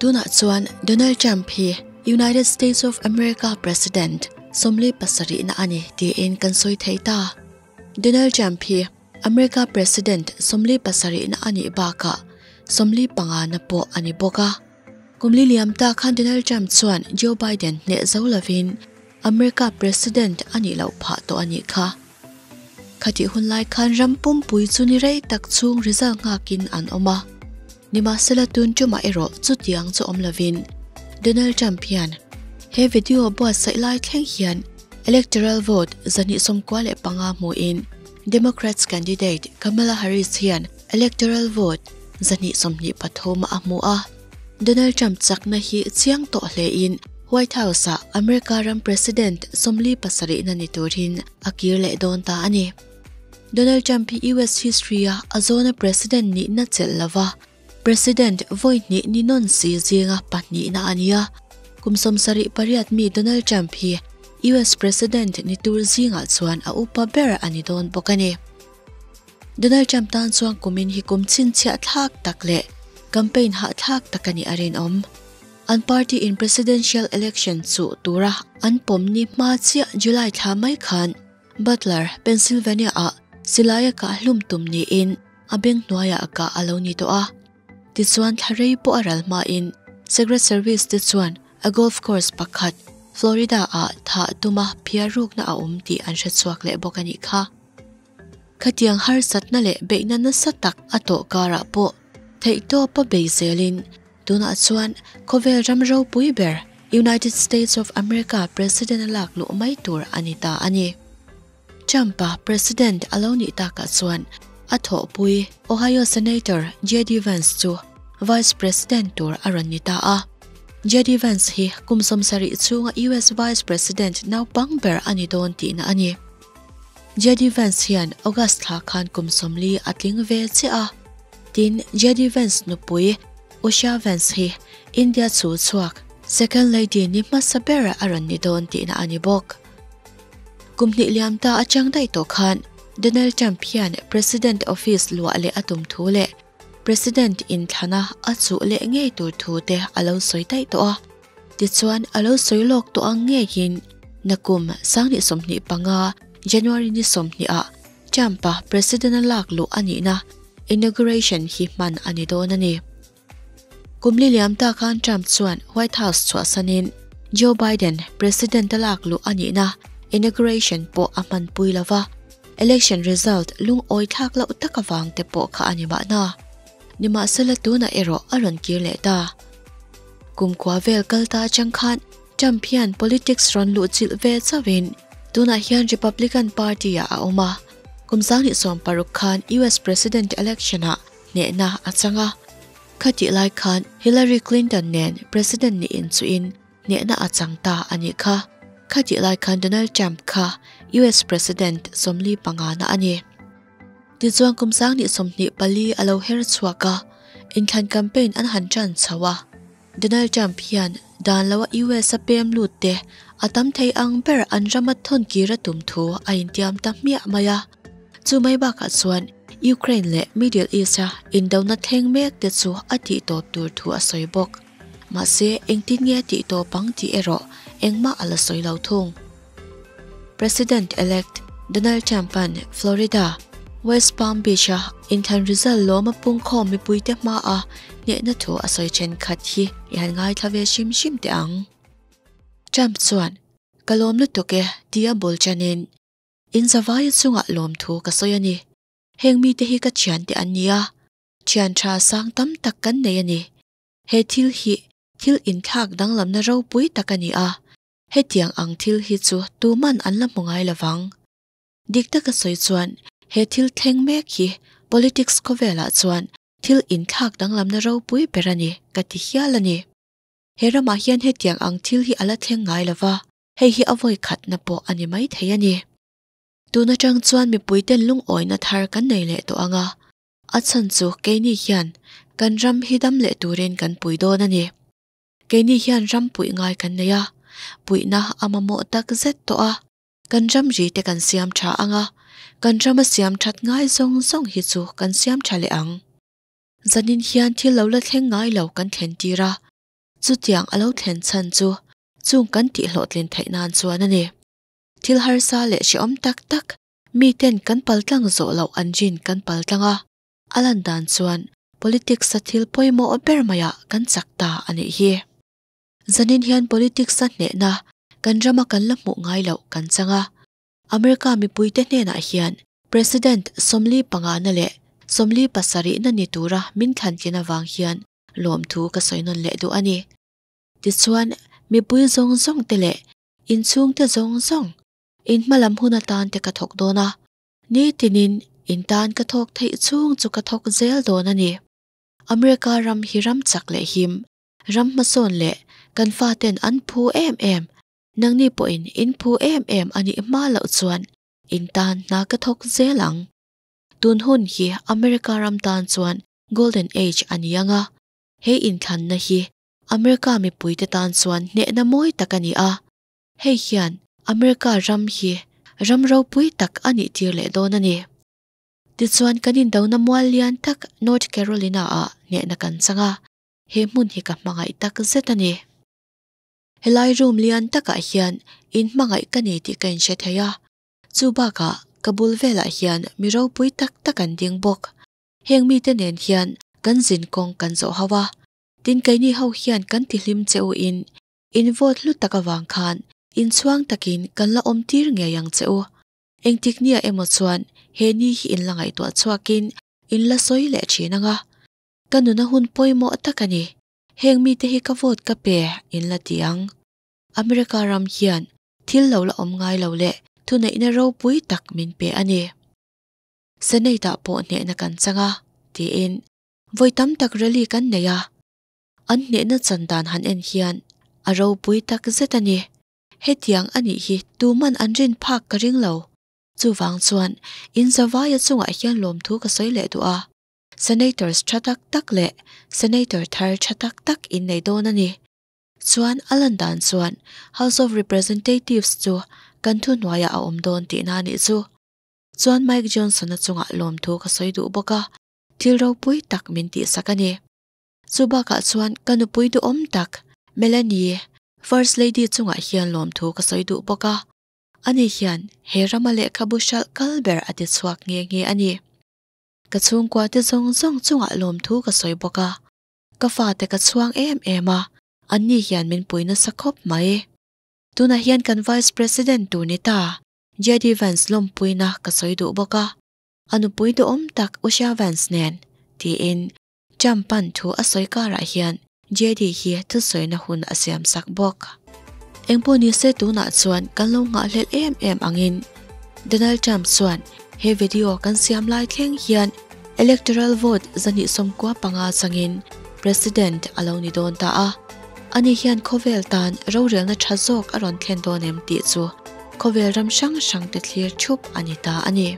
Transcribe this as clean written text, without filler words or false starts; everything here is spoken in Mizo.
Tunah chuan Donald Trump hi United States of America President 47na a ni tiin kan sawi thei ta. Donald Trump hi America President 47na a nih bakah 45na pawh a ni bawk a. Kum li liam ta khan Donald Trump chuan Joe Biden hneh zo lovin America President a nih loh phah tawh a nih kha. Khatih hun lai khan ram pumpui chu ni rei tak chhung result nghakin an awm a. Nimahsela tun tumah erawh chutiang chu awm lovin Donald Trump hian he video buatsaih lai thleng hian electoral vote 295 hmuhin Democrats candidate Kamala Harris hian electoral vote 123 a hmu a. Donald Trump chakna hi chiang tawh hlein White House-ah America ram President 47na ni turin a kir leh dawn ta a ni. Donald Trump hi US history-a a zawna President nihna chelh lova President vawi hnih ni nawn si zinga pahnihna a ni a. Kum 78 mi Donald Trump hi US President ni tur zingah chuan a upa ber a ni dawn bawk a ni. Donald Trump tan chuan kumin hi kum chhinchhiah thlak tak leh campaign hahthlak tak a nih a rinawm. An party in presidential election chuh tura an pawm ni hma chiah July thla mai khan Butler, Pennsylvania ah silaia kah hlum tum niin a beng hnuaiah kah a lo ni tawh a. Tichuan thla rei pawh a ral hmain Secret Service te chuan a golf course pakhat Florida ah thah tuma phiar rukna a awm tih an hrechhuak leh bawk a nih kha. Khatiang harsatna leh beihna nasa tak a tawh karah pawh theihtawpa bei zelin tunah chuan khawvel ram ropui ber United States of America President a lak luh mai tur a ni ta a ni. Trump-a President a lo nih takah chuan a thawhpui Ohio Senator JD Vance chu Vice President tur a rawn ni ta a. JD Vance hi kum 70 chhunga US Vice President naupang ber a ni dawn tihna a ni. JD Vance hian August thla khan kum 40 a tling ve chiah a. Tin, JD Vance nupui Usha Vance hi India chu chhuak Second Lady ni hmasa ber a rawn ni dawn tihna a ni bawk. Kum hnih liam ta atang daih tawh khan Donald Trump hian President office luah leh a tum thu leh President inthlana a chuh leh ngei tur thu te a lo sawi daih tawh a. Tichuan a lo sawi lawk tawh ang ngeiin nakum 2025 January ni 20 ah Trump-a President a lak luh a nihna inauguration hi hman a ni dawn a ni. Kum li liam ta khan Trump chuan White House chhuahsanin Joe Biden President a lak luh a nihna inauguration pawh a hmanpui lova, election result lungawi thlak loh tak avang te pawh kha a ni mahna. Nimahsela tunah erawh a rawn kir leh ta. Kum khua vel kal ta atang khan Trump hian politics rawn luh chilh ve chauhin tunah hian Republican Party ah a awm a. Kum 2016 khan US President election ah hnehna a chang a. Khatih lai khan Hillary Clinton nen President ni inchuhin hnehna a chang ta a nih kha. Khatih lai khan Donald Trump kha US President 45na a ni. Tichuan kum 2024 a lo her chhuak a, inthlan campaign an han tan chho a. Donald Trump hian dan loa US a pem lut te a tam thei ang ber an rama thawn kir a tum thu a intiam ta hmiah mai a. Chu mai bakah chuan Ukraine leh Middle East a indona thleng mek te chu a tihtawp tur thu a sawi bawk. Mahse engtin nge a tihtawp ang tih erawh engmah a la sawi lo thung. President-elect Donald Trump-a'n Florida, West Palm Beach-a inthlan result lawm a pungkhawm mipuite hmaa hnehna thu a sawi thenkhat hi i han ngaithla ve hrim hrim teh ang. Trump chuan, Ka lawm lutuk e, tia bul chanin, In zavaia chungah lawmthu ka sawi a ni. Heng mite hi ka thiante an ni a, thian tha sang tam tak kan nei a ni. He thil hi thil inthlak danglamna ropui tak a ni a, hetiang ang thil hi chu tuman an la hmu ngai lovang. Dik taka sawi chuan he thil thleng mek hi politics khawvelah chuan thil inthlak danglamna ropui ber a ni ka ti hial a ni. He ramah hian hetiang ang thil hi a la thleng ngai lova, hei hi a vawi khatna pawh a ni mai thei a ni. Tun atang chuan mipuiten lungawina thar kan nei leh tawh ang a, a chhan chu keini hian kan ram hi dam leh turin kan pui dawn a ni. Keini hian ram puih ngai kan nei a, puihna a mamawh tak zet tawh a, kan ram ri te kan siam tha ang a, kan rama siam that ngai zawng zawng hi chu kan siam tha leh ang. Zanin hian thil lo la thleng ngai lo kan thlen tir a. Chutiang a lo thlen chhan chu chung kan tihhlawhtlin theih nan chuan a ni. Thil harsa leh hrehawm tak tak miten kan paltlang zawh loh an rin kan paltlang a, a lan dan chuan politics a thil pawimawh ber maiah kan chak ta a nih hi. Zanin hian politics a hnehna kan rama kan la hmuh ngai loh kan chang a, America mipuite hnenah hian President 45 na leh 47 na ni tura min thlantlin avang hian lawmthu ka sawi nawn leh duh a ni. Tichuan, mipui zawng zawng te leh inchhung te zawng zawng in hmalam hun atan te ka thawk dawn a, nitinin in tan ka thawk theih chhung chu ka thawk zel dawn a ni. America ram hi ram chak leh him, ram hmasawn leh kan faten an phu em em, nangni pawhin in phu em em a nih hma loh chuan in tan hna ka thawk zel ang. Tun hun hi America ram tan chuan Golden Age a ni ang a, he inthlanna hi America mipuite tan chuan hnehna mawi tak a ni a, hei hian America ram hi ram ropui tak a nih tir leh dawn a ni. Tichuan kan indona mual lian tak North Carolina-ah hnehna kan chang a, he hmun hi ka hmangaih tak zet a ni. Helai room lian takah hian in hmangaih ka ni tih ka inhre thei a, chu bakah ka bul velah hian mi ropui tak tak an ding bawk. Heng mite nen hian kan zin kawng kan zawh ho a, tin keini ho hian kan tihlim che u in, in vote hlu tak avang khan inchhuang takin kan la awm tir ngei ang che u. Engtik nia emaw chuan he ni hi in la ngaihtuah chhuakin in la sawi leh thin ang a, ka nuna hun pawimawh tak a ni. Heng mite hi ka vote ka pe in la ti ang. America ram hian thil lo la awm ngai lo leh thuneihna ropui tak min pe a ni. Senate ah pawh hnehna kan chang a, tiin vawi tam tak rally kan nei a. An hnehna chan dan han en hian a ropui tak zet a ni. Hetiang a nih hi tuman an rin phak ka ring lo. Chuvang chuan in zavaia chungah hian lawmthu ka sawi leh duh a. Senators tha tak tak leh Senator thar tha tak tak in nei dawn a ni. Chuan a lan dan chuan House of Representatives chu kan thuhnuaiah a awm dawn tihna a nih chu. Chuan Mike Johnson-a chungah lawmthu ka sawi duh bawk a, thil ropui tak min tihsak a ni. Chu bakah chuan ka nupui duhawm tak Melanie, First Lady chungah hian lawmthu ka sawi duh bawk a, ani hian he rama lehkhabu hralh kal ber a ti chhuak nghe nghe a ni. Ka chhungkua te zawng zawng chungah lawmthu ka sawi bawk a, ka fate ka chhuang em em a, anni hian min pui nasa khawp mai. Tunah hian kan Vice President tur ni ta, JD Vance lawmpuina ka sawi duh bawk a, a nupui duhawm tak Usha Vance nen, tiin Trump an thu a sawi karah hian JD hi thusawina hun a siam sak bawk. Engpawh nise tunah chuan kan lo nghahhlelh em em angin Donald Trump chuan he video kan siam lai thleng hian electoral vote 195 changin President a lo ni dawn ta a. Ani hian khawvel tan rorelna tha zawk a rawn thlen dawn em tih chu khawvel ram hrang hrang te thlir thup a ni ta a ni.